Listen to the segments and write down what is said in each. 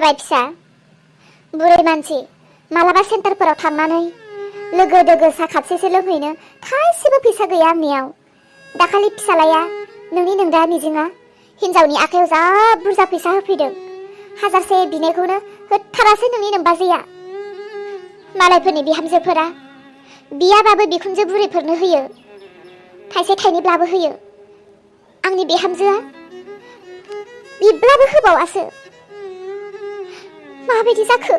जाबाय फिसा बुरै मानसि मालाबा सेन्टारफोराव थांनानै लोगो दोगो सा खापसेसो लोंहैनो थाइसेबो फैसा गैया आंनियाव। दाखालि फिसालाया नोंनि नोंदा मिजिङा हिन्जावनि आखायाव जा बुरजा फैसा होफैदों। 1000से बिनायखौनो होथारासै नोंनि नोम्बाजैया। मालायफोरनि बिहामजोफोरा बियाबाबो बिखुनजो बुरैफोरनो होयो, थाइसे थाइनैब्लाबो होयो। आंनि बिहामजोआ बिब्लाबो होबावासो। माबायदि जाखो?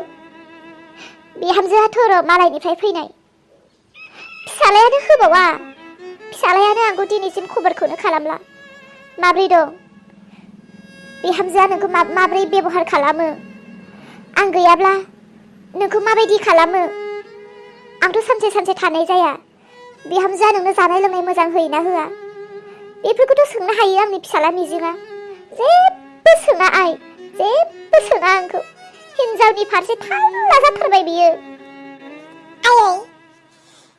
बिहामजोआथ' र' मालायनिफ्राय फैनाय, फिसालायानो होबावा। फिसालायानो आंखौ दिनैसिम खबरखौनो खालामला। माब्रै दं? बिहामजोआ नोंखौ माब्रै बेबहार खालामो? आं गैयाब्ला नोंखौ माबायदि खालामो? आंथ' सानसे सानसे थानाय जाया। बिहामजोआ नोंनो जानाय लोंनाय मोजां होयोना होआ? बेफोरखौथ' सोंनो हायो आंनि फिसाला मिजिङा। जेबो सोङा आइ, जेबो सोङा आंखौ। हिन्जावनि फारसे थाल्ला जाथारबाय बियो। आयै,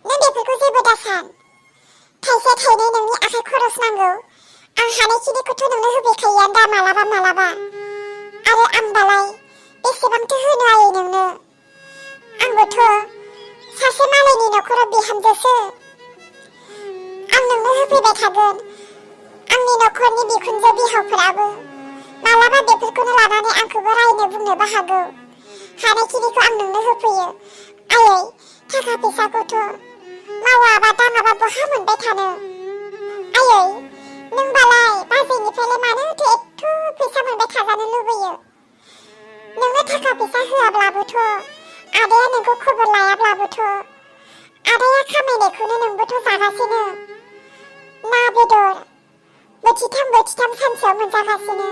नों बेफोरखौ जेबो दासान। थाइसे थाइनै नोंनि आखाइ खरस नांगौ। आं हानायखिनिखौथ' नोंनो होफैखायोआनो दा मालाबा मालाबा। आरो आंबालाय बेसेबांथो होनो आयै नोंनो? आंबोथ' सासे मालायनि न'खराव बिहामजोसो। आं नोंनो होफैबाय थागोन। आंनि न'खरनि बिखुनजो बिहावफोराबो मालाबा बेफोरखौनो लानानै आंखौबो रायनो बुंनोबो हागौ। हानायखिनिखौ आं नोंनो होफैयो। आयै, थाखा फैसाखौथ' मावाबा दाङाबा बहा मोनबाय थानो? आयै, नोंबालाय बाजैनिफ्रायलाय मानोथो एथ' फैसा मोनबाय थाजानो लुबैयो? नोंनो थाखा फैसा होआब्लाबोथ', आदाया नोंखौ खबर लायाब्लाबोथ', आदाया खामायनायखौनो नोंबोथ' जागासिनो। ना बेदर बोथिथाम सानसेयाव मोनजागासिनो।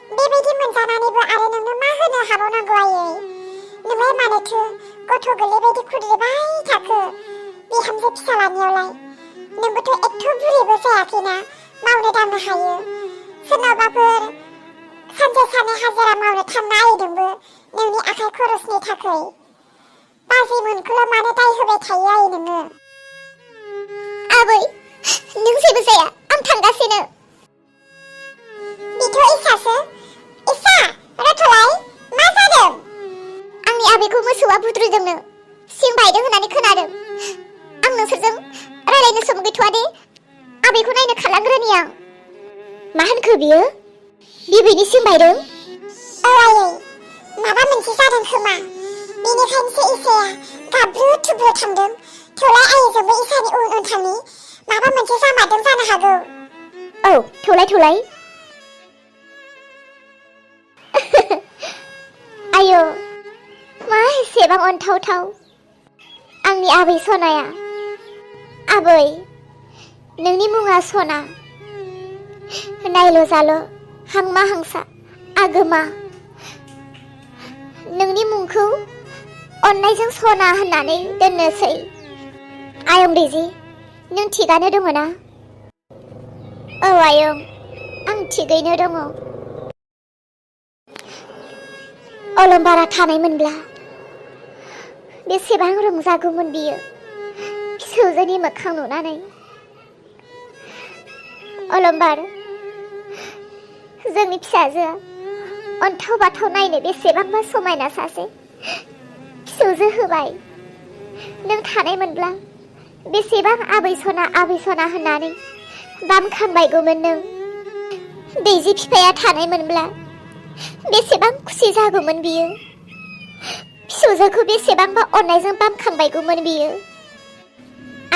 बेबायदि मोनजानानैबो आरो नोंनो मा होनो हाबावनांगौ आयै? नोंलाय मानोथो गथ' गोरलै बायदि खुद्रिबाय थाखो बिहामजो फिसालानियावलाय? नोंबोथ' एथ' बुरैबो जायाखैना मावनो दांनो हायो। सोरनावबाफोर सानसे साननै हाजिरा मावनो थांना आयैदोंबो नोंनि आखाइ खरसनि थाखै। बाजैमोनखौल' मानो दाय होबाय थायो आयै नोङो? आबै, नों जेबो जाया, आं थांगासिनो। बेथ' इसासो। इसा, रथ'लाय, मा जादों? आंनि आबैखौ मोसौआ बुद्रुदोंनो, सिं बायदों होननानै खोनादों। आं नोंसोरजों रायलायनो सम गैथ'आ दे। आबैखौ नायनो खारलांग्रोनि आं। मा होनखो बियो? बिबैनि सिं बायदों? औ आयै, माबा मोनसे जादों खोमा। बेनिखायनोसो इसाया गाब्रु थुब्रु थांदों। थौलाय आयैजोंबो इसानि उन उन थांनि। माबा मोनसे जामारदों जानो हागौ। औ, थौलाय। आयौ, मा एसेबां अनथावथाव आंनि आबै सनाया। आबै, नोंनि मुङा सना। नायल' जाल' हांमा हांसा आगोमा। नोंनि मुंखौ अननायजों सना होननानै दोननोसै। आयं दैजि, नों थिगानो दङ ना? औ आयं, आं थिगैनो दङ। अलंबारा थानायमोनब्ला बेसेबां रंजागौमोन बियो फिसौजोनि मोखां नुनानै। अलंबार, जोंनि फिसाजोआ अन्थाव बाथाव नायनो बेसेबांबा समायना सासे फिसौजो होबाय। नों थानायमोनब्ला बेसेबां आबै सना होननानै बामखांबायगौमोन नों। दैजि बिफाया थानायमोनब्ला बेसेबां खुसि जागौमोन बियो। फिसौजोखौ बेसेबांबा अननायजों बामखांबायगौमोन बियो।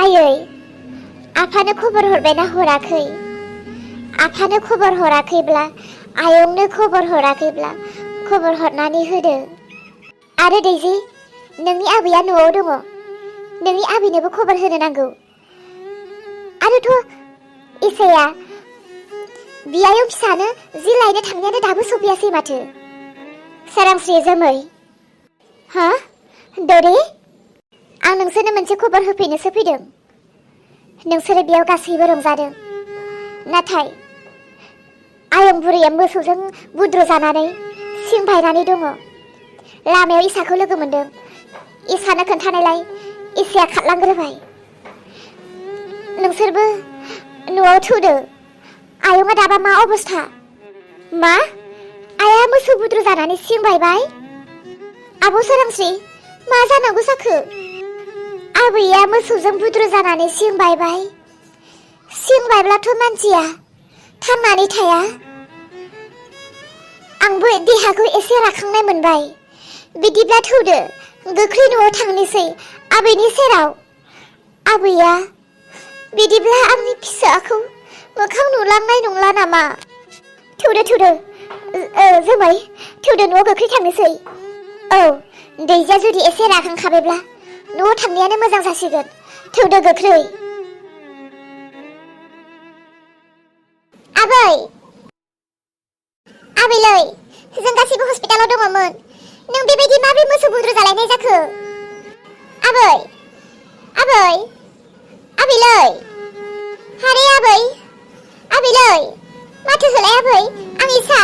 आयै, आफानो खबर हरबायना हराखै? आफानो खबर हराखैब्ला, आयंनो खबर हराखैब्ला खबर हरनानै होदो। आरो दैजि, नोंनि आबैया न'आव दङ। नोंनि आबैनोबो खबर होनो नांगौ। आरोथ' इसाया बियायं फिसानो जि लायनो थांनायानो दाबो सफैयासै माथो। सोरांस्रि जोमै। हा? दरे? आं नोंसोरनो मोनसे खबर होफैनोसो फैदों। नोंसोरो बेयाव गासैबो रंजादों, नाथाय आयं बुरैया मोसौजों बुद्रु जानानै सिं बायनानै दङ। लामायाव इसाखौ लोगो मोनदों। इसानो खोन्थानायलाय इसाया खारलांग्रोबाय। नोंसोरबो न'आव थौदो। आयंआ दाबा मा अबस्था? मा? आइया मोसौ बुद्रु जानानै सिं बायबाय। आब' सोरांस्रि मा जानांगौ जाखो? आबैया मोसौजों बुद्रु जानानै सिं बायबाय। सिं बायब्लाथ' मानसिया थांनानै थाया। आंबो देहाखौ एसे राखांनाय मोनबाय। बिदिब्ला थौदो गोख्रै न'आव थांनोसै आबैनि सेराव। आबैया बिदिब्ला आंनि फिसाखौ मोखां नुलांनाय नंला नामा? थौदो जोमै थौदो न'आव गोख्रै थांनोसै। औ दैजा जुदि एसे राखांखाबायब्ला न'आव थांनायानो मोजां जासिगोन। थौदो गोख्रै। आबैलै जों गासैबो हस्पिटालाव दङमोन। नों बेबायदि माबोरै मोसौ बुद्रु जालायनाय जाखो? आबैलै हारे आबैलै माथो होलाय आबै। आं इसा।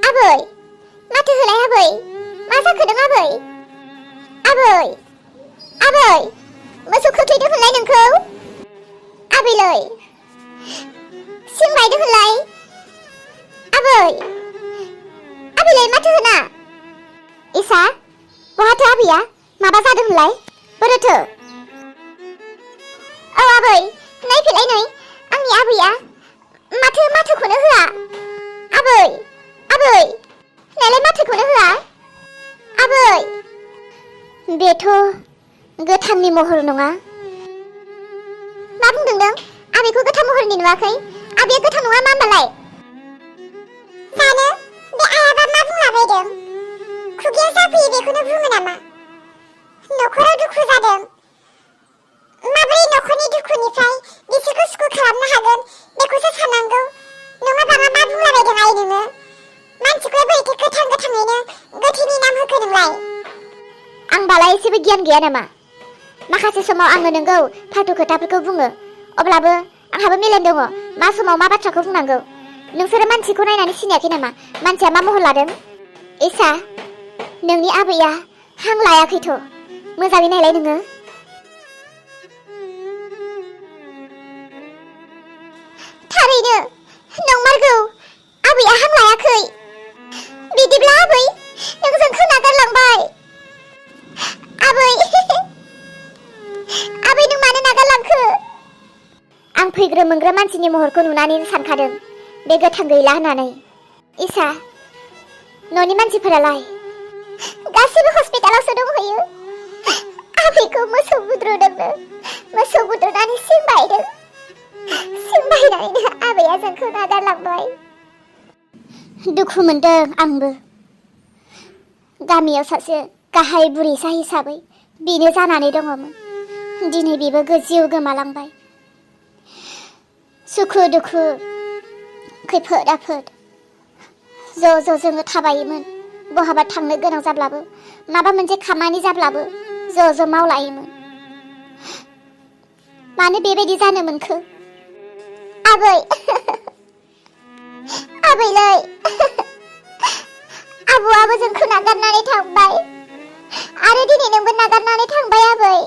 आबै माथो होलाय आबै। मा जाखो नों आबै? आबै मोसौ खोख्लैदों होनलाय नोंखौ। आबैलै सिं बायदों होनलाय। आबैलै माथो होना। इसा बहाथो आबैया माबा जादों होनलाय? बोरोथो? औ आबै नायफैलाय नै आंनि आबैया माथोखौनो होआ। आबै नायलाय माथोखौनो होआ। आबै बेथ' गोथांनि महर नङा। मा बुंदों नों? आबैखौ गोथां महरनि नुवाखै? आबैया गोथां नङा मा होनबालाय? जानो बे आयाबा मा बुंलाबायदों? खुगायाव जाफैयो बेखौनो बुङो नामा? न'खराव दुखु जादों। माबोरै न'खरनि दुखुनिफ्राय बिसोरखौ सुखु खालामनो हागोन बेखौसो साननांगौ। नङाबा मा बुंलाबायदों आइ नोङो? मानसिखौ बोरैथो गोथाङैनो गोथैनि नाम होखो नोंलाय? आंबालाय एसेबो गियान गैया नामा? माखासे समाव आङो नोंगौ फालथु खोथाफोरखौ बुङो। अब्लाबो आंहाबो मेलेम दङ मा समाव मा बाथ्राखौ बुंनांगौ। नोंसोरो मानसिखौ नायनानै सिनायाखै नामा? मानसिया मा महर लादों? इसा नोंनि आबैया हां लायाखैथ'। मोजाङै नायलाय नोङो। थारैनो नंमारगौ आबैया हां लायाखै। बिदिब्ला आबै नों जोंखौ नागारलांबाय। आबै नों मानो नागारलांखो? आं फैग्रो मोनग्रो मानसिनि महरखौ नुनानै सानखादों बे गोथां गैला होननानै। इसा न'नि मानसिफोरालाय? गासैबो हस्पिटालावसो दंहैयो। आबैखौ मोसौ बुद्रुदोंनो। मोसौ बुद्रुनानै सिं बायदों। सिं बायनानैनो आबैया जोंखौ नागारलांबाय। दुखु मोनदों आंबो। गामियाव सासे गाहाय बुरैसा हिसाबै बेनो जानानै दङमोन। दिनै बेबो जिउ गोमालांबाय। सुखु दुखु खैफोद आफोद ज' जोङो थाबायोमोन। बहाबा थांनो गोनां जाब्लाबो माबा मोनसे खामानि जाब्लाबो ज' मावलायोमोन। मानो बेबायदि जानो मोनखो? आबैलै आबौआबो जोंखौ नागारनानै थांबाय आरो दिनै नोंबो नागारनानै थांबाय आबै।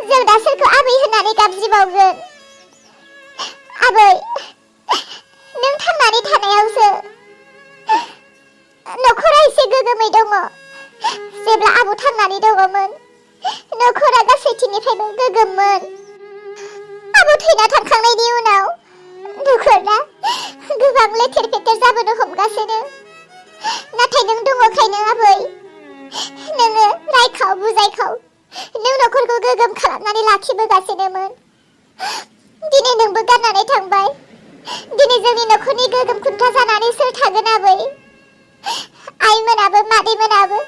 जों दा सोरखौ आबै होननानै गाबज्रिबावगोन? आबै नों थांनानै थानायावसो न'खरा एसे गोगोमै दङ। जेब्ला आबौ थांनानै दङमोन न'खरा गासैथिंनिफ्रायबो गोगोममोन। आबौ थैना थांखांनायनि उनाव न'खरा गोबां लेथेर फेथेर जाबोनो हमगासिनो। नाथाय नों दङखायनो आबै नोङो रायखाव बुजायखाव नों न'खरखौ गोगोम खालामनानै लाखिबोगासिनोमोन। दिनै नोंबो गारनानै थांबाय। दिनै जोंनि न'खरनि गोगोम खुन्था जानानै सोर थागोन आबै? आइमोनाबो मादैमोनाबो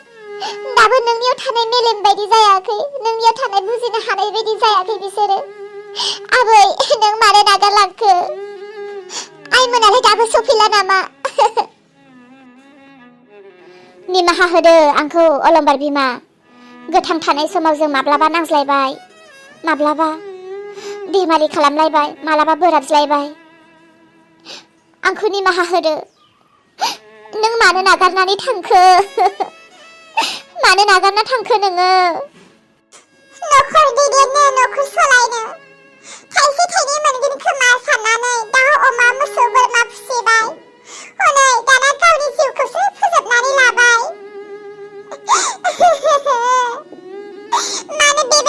दाबो नोंनियाव थानाय मेलेम बायदि जायाखै। नोंनियाव थानाय बुजिनो हानाय बायदि जायाखै बिसोरो। आबै नों मानो नागारलांखो? आइमोनालाय दाबो सफैला नामा? निमाहा होदो आंखौ अलंबार बिमा। गोथां थानाय समाव जों माब्लाबा नांज्लायबाय, माब्लाबा दैमालि खालामलायबाय, माब्लाबा बोराबज्लायबाय। आंखौ निमाहा होदो। नों मानो नागारनानै थांखो? मानो नागारना थांखो नोङो? न'खर दैदेननो, न'खर सलायनो थाइसे थाइनै मोनगोन खोमा साननानै दाउ अमा मोसौ बोरमा फिसिबाय।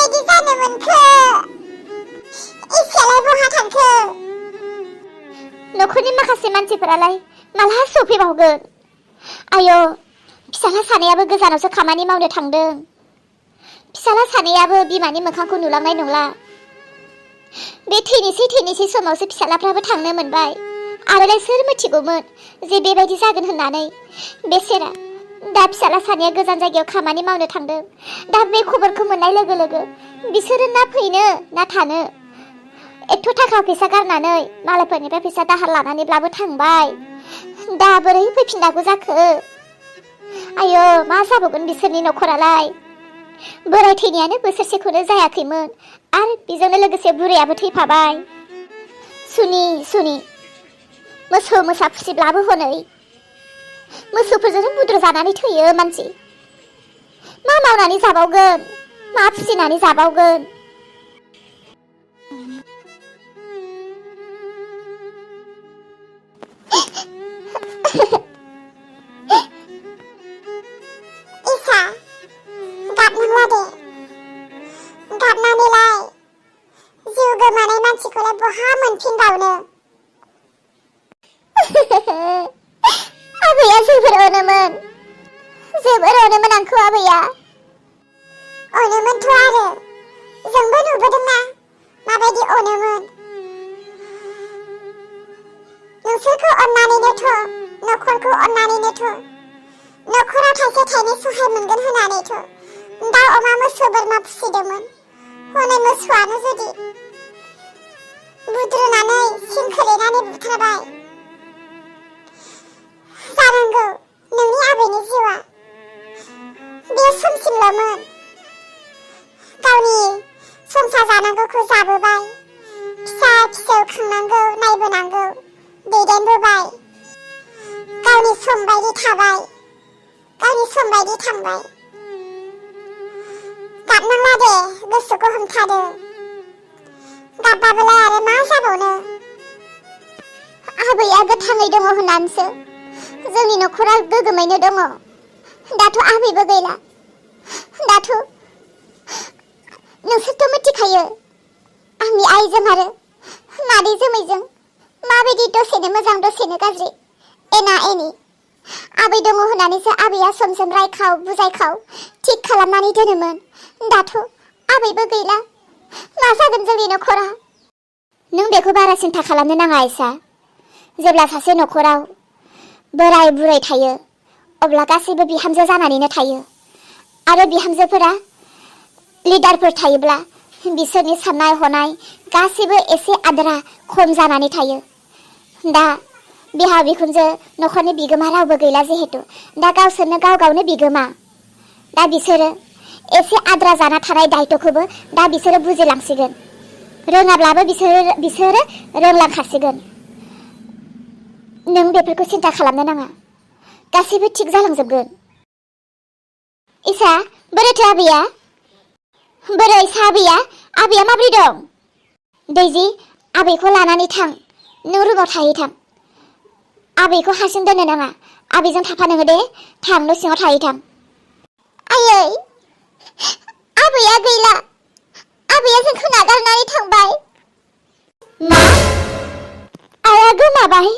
माबायदि जानो मोनखो इसेलाय बहा थांखो न'खरनि माखासे मानसिफोरालाय माला सफैबावगोन आयो फिसाला सानैयाबो गोजानावसो खामानि मावनो थांदों फिसाला सानैयाबो बिमानि मोखांखौ नुलांनाय नंला बे थैनोसै समावसो फिसालाफ्राबो थांनो मोनबाय आरोलाय सोर मिथिगौमोन जे बेबायदि जागोन होननानै बेसेरा दा फिसाला सानैया गोजान जायगायाव खामानि मावनो थांदों दा बे खबरखौ मोननाय लोगो लोगो बिसोरो ना फैनो ना थानो एथ' थाखा फैसा गारनानै मालायफोरनिफ्राय फैसा दाहार लानानैब्लाबो थांबाय दा बोरै फैफिननांगौ जाखो आयो मा जाबावगोन बिसोरनि न'खरालाय बोराय थैनायानो बोसोरसेखौनो जायाखैमोन आरो बेजोंनो लोगोसे बुरैयाबो थैफाबाय सुनि मोसौ मोसा फिसिब्लाबो हनै मोसौफोरजोंनो बुद्रु जानानै थैयो मानसि मा मावनानै जाबावगोन मा फिसिनानै जाबावगोन इसा गाबनांला दे गाबनानैलाय जिउ गोमानाय मानसिखौलाय बहा मोनफिनबावनो आबैया जोबोर अनोमोन आंखौ आबैया अनोमोनथ' आरो जोंबो नुबोदोंना माबायदि अनोमोन नोंसोरखौ अननानैनोथ' न'खरखौ अननानैनोथ' न'खराव थाइसे थाइनै सहाय मोनगोन होननानैथ' दाउ अमा मोसौ बोरमा फिसिदोंमोन हनै मोसौआनो जुदि बुद्रुनानै सिन खोलैनानै बुथारबाय जानांगौ नोंनि आबैनि जिउआ बे समसिमल'मोन गावनि संसार जानांगौखौ जाबोबाय फिसा फिसौ खांनांगौ नायबोनांगौ दैदेनबोबाय गावनि सम बायदि थाबाय गावनि सम बायदि थांबाय गाबनांला दे गोसोखौ हमथादो गाबबाबोलाय आरो मा जाबावनो आबैया गोथाङै दङ होननानैसो जोंनि न'खरा गोगोमैनो दङ दाथ' आबैबो गैला दाथ' नोंसोरथ' मिथिखायो आंनि आइजों आरो मादै जोमैजों माबायदि दसेनो मोजां दसेनो गाज्रि एना एनि आबै दङ होननानैसो आबैया सम सम रायखाव बुजायखाव थिग खालामनानै दोनोमोन दाथ' आबैबो गैला मा जागोन जोंनि न'खरा नों बेखौ बारा सिन्था खालामनो नाङा आइसा जेब्ला सासे न'खराव बोराय बुरै थायो अब्ला गासैबो बिहामजो जानानैनो थायो आरो बिहामजोफोरा लिडारफोर थायोब्ला बिसोरनि साननाय हनाय गासैबो एसे आद्रा खम जानानै थायो दा बिहाव बिखुनजो न'खरनि बिगोमा रावबो गैला जिहेतु दा गावसोरनो गावनो बिगोमा दा बिसोरो एसे आद्रा जाना थानाय दायित्वखौबो दा बिसोरो बुजिलांसिगोन रोङाब्लाबो बिसोरो रोंलांखासिगोन नों बेफोरखौ सिन्था खालामनो नाङा गासैबो थिग जालांजोबगोन इसा बोरैथो आबैया बोरै इसा आबैया माब्रै दं दैजि आबैखौ लानानै थां नों रुमाव थाहैथां आबैखौ हारसिं दोननो नाङा आबैजों थाफा नोङो दे थां न' सिङाव थाहैथां आयै आबैया गैला आबैया जोंखौ नागारनानै थांबाय मा आइया गोमाबाय